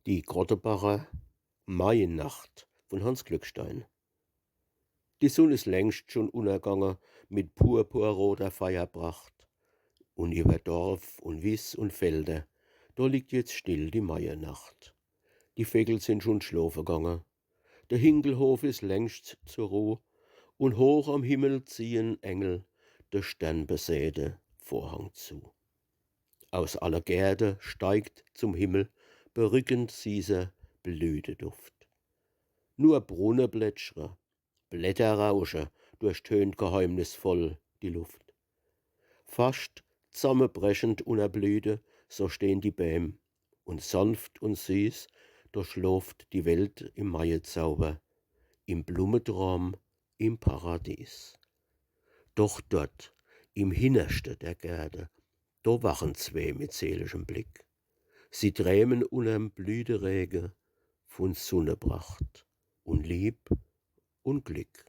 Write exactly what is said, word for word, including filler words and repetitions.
Die Krottebacher Maienacht von Hanns Glückstein. Die Sunn is längst schon unnergange, mit purpurroter Feierpracht. Und iwwer Dorf und Wiss und Felder, do liegt jetzt still die Maienacht. Die Vegel sind schon schlofe gange. Der Hinkelhof is längst zur Ruh, und hoch am Himmel ziehen Engel der sternbesäte Vorhang zu. Aus alle Gärde steigt zum Himmel berückend süßer Blüteduft. Nur Brunne plätschre, Blätter rausche, durchtönt geheimnisvoll die Luft. Fascht zammebrechend unner Blüte, so stehn die Bäm, und sanft und süß durchschloft die Welt im Maiezauber, im Blumetraum, im Paradies. Doch dort, im Hinnerschte der Gärde, do wachen zwee mit seligem Blick. Sie trämen unnerm Blüterege von Sunnepracht und Lieb und Glück.